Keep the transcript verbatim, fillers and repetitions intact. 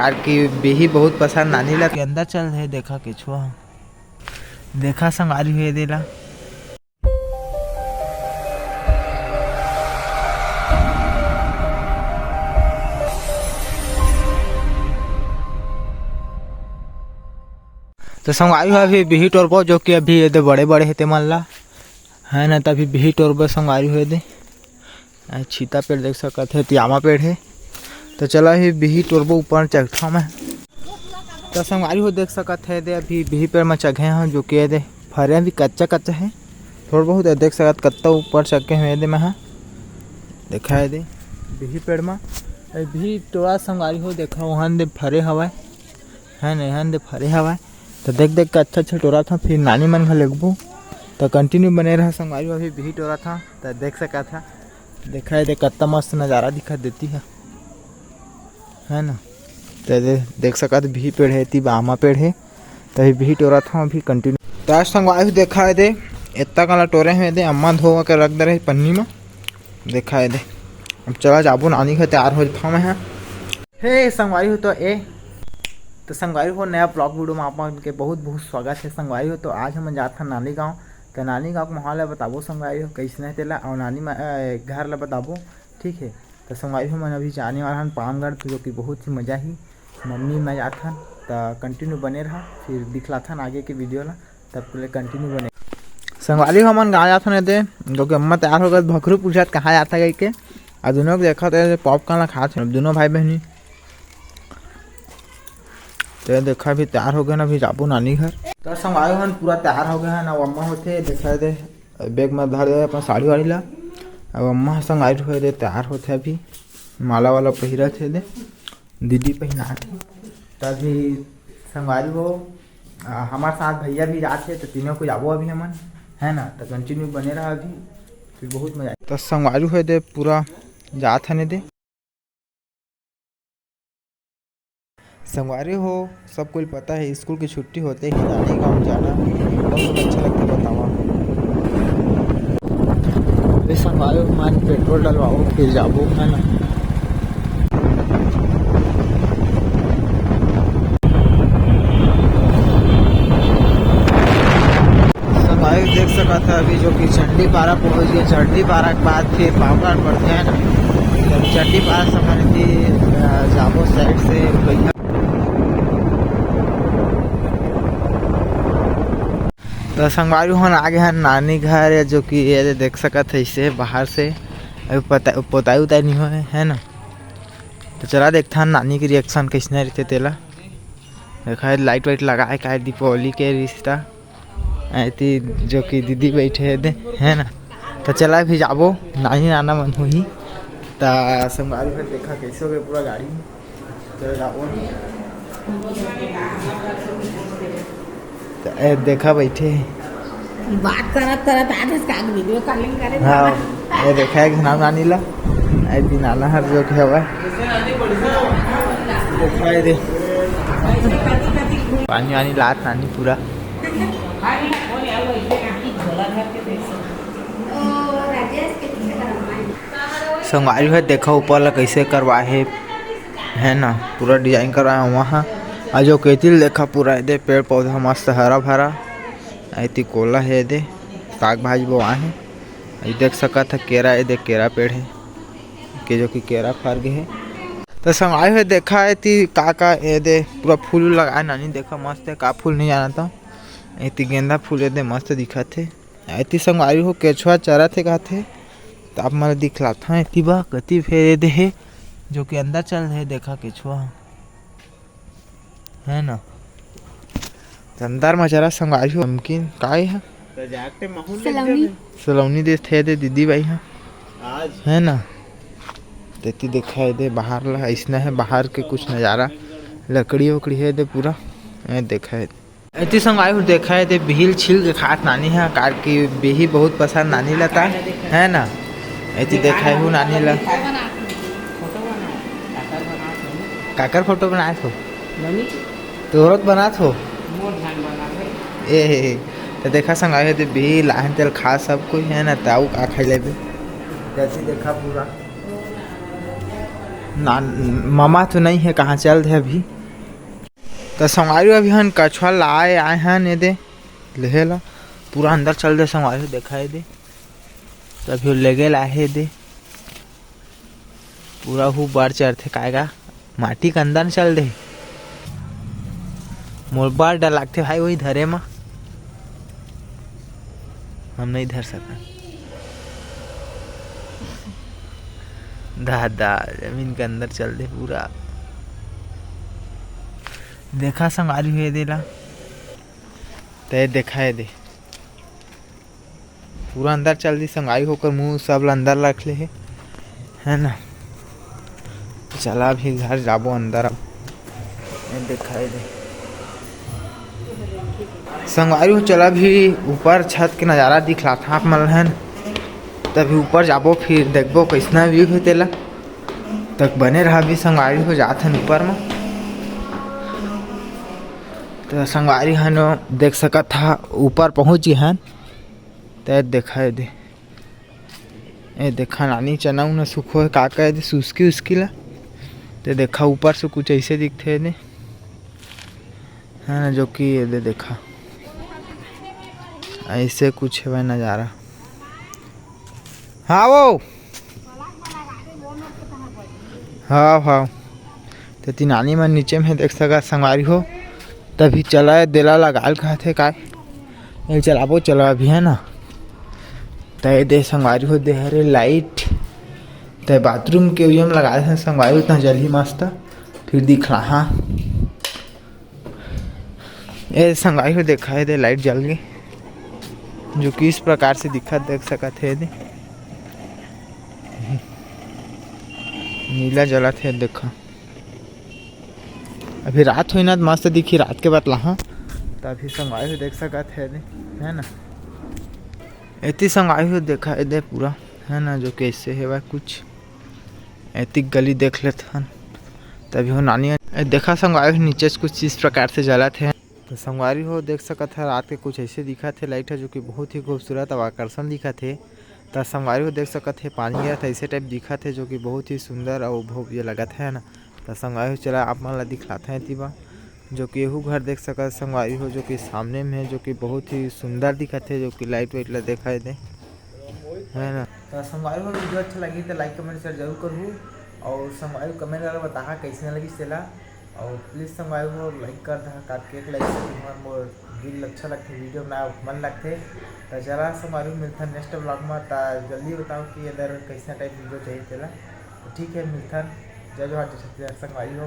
Car की बिही बहुत पसंद नानी ला। के अंदर चल हे, देखा केछुआ। देखा संगवारी हो एदे ला। तो संगवारी हो अभी बिही टोरबो, जो कि अभी एदे बड़े-बड़े हे ते मन ला, है ना, तभी बिही टोरबो संगवारी हो एदे। ए, छीता पेड़ देख सकत हे, तियामा पेड़ हे। तो चला ही बिही टोरबो ऊपर चढ़थव मैं। तो संगवारी हो देख सकत हे दे, अभी बिही पेड़ में चघे हव, जो कि एदे फरे अभी कच्चा कच्चा हे, थोड़ा बहुत ए देख सकत कत्ता ऊपर चघे हव एदे मैं हा। देखा एदे बिही पेड़ में, ए, बिही टोरा संगवारी हो देखा, वहाँ दे फरे हवय। है न, एहन दे फरे हवय। त देख देख के अच्छा अच्छा टोरत हंव, फिर नानी मन घलो लेगबो। त continue बने रहा संगवारी हो, अभी बिही टोरत हंव। त देख सकत हा, देखा एदे कत्ता मस्त नजारा दिखत देती हा, है न। त एदे देख सकत बिही पेड़ हे, एती आमा पेड़ हे। त अभी बिही टोरत हंव अभी continue। त आज संगवारी हो देखा एदे, एत्ता कला टोरे हंव एदे, अम्मा धो के रख दे रहे पन्नी म। देखा एदे, अब चला जाबो नानी घर, तैयार हो जाथंव मैं हा। हे संगवारी हो तो ए, तो संगवारी हो नया vlog video में आप मन के बहुत बहुत स्वागत हे संगवारी हो। तो आज हमन जात हन नानी गांव, तो नानी गांव के माहौल ला बताबो संगवारी हो कइसने हे तेला, अउ नानी मा-, अ, घर ला बताबो, ठीक हे। तो संगवारी हो मन अभी जाने वाला हन पामगढ़, तो जो कि बहुत ही मजा ही, मम्मी मैं जात हन, तो continue बने रहा, फिर दिखलाथन आगे के video ला। तब ले continue बने। संगवारी हो, हमन गाँव जाथन एदे, जो कि अम्मा तैयार हो गए, भखरू पूछत कहाँ जाता कहिके। आ दोनों के देखत हे, popcorn ला खात हे, दोनों भाई बहनी। ते देखा, अभी तैयार हो गए ना, अभी जाबो नानी घर। तो संगवारी हो, हमन पूरा तैयार हो गए हन, अब अम्मा होथे, देखा एदे, bag में धर दे अपन साड़ी वाड़ी ला। अब अम्मा संगवारी हो एदे, तैयार होथे अभी, माला वाला पहिरत हे एदे। दीदी पहिनात हे। तभी संगवारी हो, आ, हमार साथ भैया भी जात हे, तो तीनों को जाबो अभी हमन, है ना? तो continue बने रहा अभी, फिर बहुत मजा आही। तो संगवारी हो एदे पूरा जात हन एदे। संगवारी हो, सब कोई पता है, स्कूल की छुट्टी होते ही नानी गांव जाना बहुत अच्छा लगता है, बतावा। अभी संगवारी हो, मन पेट्रोल डलवाओ, फिर जाबो, है ना। संगवारी देख सकत है अभी जो कि चंडीपारा पहुंच गए। चंडीपारा के बाद फिर पामगढ़ पड़थे, है ना। तो चंडीपारा से हमन एती, अ, जाबो side से रुपैया। तो संगवारी हो, हमन आ गे हन नानी घर, जो कि ये देख सकत है इसे बाहर से अभी पता, पोताई उताई नहीं होए, है ना। तो चला देखथन नानी के reaction कइसने रहिथे तेला। देखा, light वाइट लगाए का दीपावली के रिश्ता। एती जो कि दीदी बैठे हे दे, है ना। तो चला भी जाबो, नानी नाना मन होही। त संगवारी हो देखा कइसे हो गए पूरा गाड़ी। चला जाबो। त ए देखा बैठे हे। बात करत करत आज इसका video calling करे हाँ, बाबा। ये देखा है कि नाम नानी ला, ए दिन आना हर जो कि हवा। देखा है दे। पानी वानी लात नानी पूरा। संगवारी हो देखा ऊपर ला कैसे करवा हे, है ना, पूरा design करवा हे वहाँ। अउ जो केतिल देखा पूरा एदे पेड़ पौधा मस्त हरा भरा। एती कोला हे एदे, साग भाजी बोआ हे। ये देख सकत ह केरा, ये देख केरा पेड़ हे, के जो कि केरा फर गे हे। तो संगवारी हो देखा एती का का एदे पूरा फूल उल लगाए नानी, देखा मस्त हे, का फूल नहीं जानत हव। एती गेंदा फूल एदे मस्त दिखत हे। एती संगवारी हो केछुआ चरत हे कहत हे, त आप मन ल दिखलात हव एती बा कति फेर एदे हे, जो कि अंदर चल हे, देखा केछुआ ह। है ना। त अंदर म जरा संगवारी हो नमकीन काय है? सलोनी। सलोनी देत हे दे दीदी भाई हा। आज। है ना। तेती देखा है दे बाहर ला, ऐसना है बाहर के कुछ नजारा, लकड़ी वकड़ी है दे पूरा। ये देखा है। एती संगवारी हो देखा है दे बिहिल छील के खात नानी हा, कार की बिही बहुत पसंद नानी लता। है ना। एती देखा है हूँ नानी ला। काकर फोटो बनाए हो? मम्मी। तोहरो तो बनात हो। मोर ध्यान बना भाई। ए, ए, ए। तो देखा संगवारी हो, तो बिही लाहन तेल खा सब कोई है ना, ताऊ का खाई लेबे। जैसे देखा पूरा। ना, ममा तो नहीं है, कहाँ चल दे अभी। तो संगवारी हो, अभी हन कछुआ लाए आए हन, ये दे लेहे ला। पूरा अंदर चल दे संगवारी हो, देखाए दे। तभी वो लेगे ला हे दे। पूरा हु बार चरथे काय गा, माटी के अंदर चल दे। मोर बार डर लागथे भाई, वही धरे मा हम नहीं धर सकन। दादा, जमीन के अंदर चल दे पूरा। देखा संगवारी हो ये दे ला, ते देखा ये दे। पूरा अंदर चल दी संगवारी हो, ओकर मुंह सब ला अंदर रख ले हे, है ना। तो चला अभी घर जाबो अंदर अब। ये दिखाई दे संगवारी हो, चला अभी ऊपर छत के नजारा दिखलात हां आप मन ल, है ना। तभी ऊपर जाबो, फिर देखबो कैसना व्यू हे तेला। तक बने रहा अभी संगवारी हो, जात हन ऊपर में। तो संगवारी हन देख सकत हा, ऊपर पहुंच गए हन। ते देखा ये दे, ए देखा नानी चना उना सुखो है, का का ये दे सुस्की उसकी ला। ते देखा ऊपर से कुछ ऐसे दिखथे ये दे, है ना, जो कि ये दे देखा ऐसे कुछ है नज़ारा। हाँ वो, हाँ हाँ, ते ती नानी मन नीचे में देख सका संगवारी हो। तभी चला ये देला लगाल कहत हे काय, ये चलाबो चला अभी, है ना। ते दे संगवारी हो, दे हरे लाइट, ते बाथरूम के उयम लगा दे संगवारी, उतना जल्दी मस्त फिर दिखला। हाँ, ए संगवारी हो, देखा ये दे लाइट जल गई, जो कि इस प्रकार से दिखत देख सकत हे ये दे। नीला जलत हे, देखा। अभी रात होई ना, त मस्त दिखी रात के बतला, हाँ। त अभी संगवारी हो देख सकत हे ये दे, है ना। एती संगवारी हो देखा ये दे पूरा, है ना, जो कैसे हेवय कुछ। एती गली देख लेथन। तभी हो नानी, ए, देखा संगवारी हो नीचे से कुछ इस प्रकार से जलत हे। तो संगवारी हो देख सकत हे रात के कुछ ऐसे दिखत हे लाइट हे, जो कि बहुत ही खूबसूरत अउ आकर्षण दिखत हे। त संगवारी हो देख सकत हे पानी गिरत हे, ऐसे टाइप दिखत हे, जो कि बहुत ही सुंदर अउ भव्य लगत हे ना। त संगवारी हो चला आप मन ला दिखलात हे एती बा, जो कि एहू घर देख सकत संगवारी हो, जो कि सामने में हे, जो कि बहुत ही सुंदर दिखत हे, जो कि लाइट वाइट ला देखाई दे, है ना। त संगवारी हो वीडियो अच्छा लगी त लाइक कमेंट शेयर जरूर करहू, अउ संगवारी हो कमेंट करके बताहा कैसे लगी तेला। अउ प्लीज संगवारी हो लाइक कर दहा, काट के एक लाइक से तुम्हार मोर दिल अच्छा लगथे, वीडियो बनाए मन लगथे। त चला संगवारी हो मिलथन नेक्स्ट व्लॉग में, त जल्दी बताओ कि अगर कैसा टाइप वीडियो चाहिए तेला। तो ठीक है, मिलथन। जय जोहार, जय छत्तीसगढ़ संगवारी हो।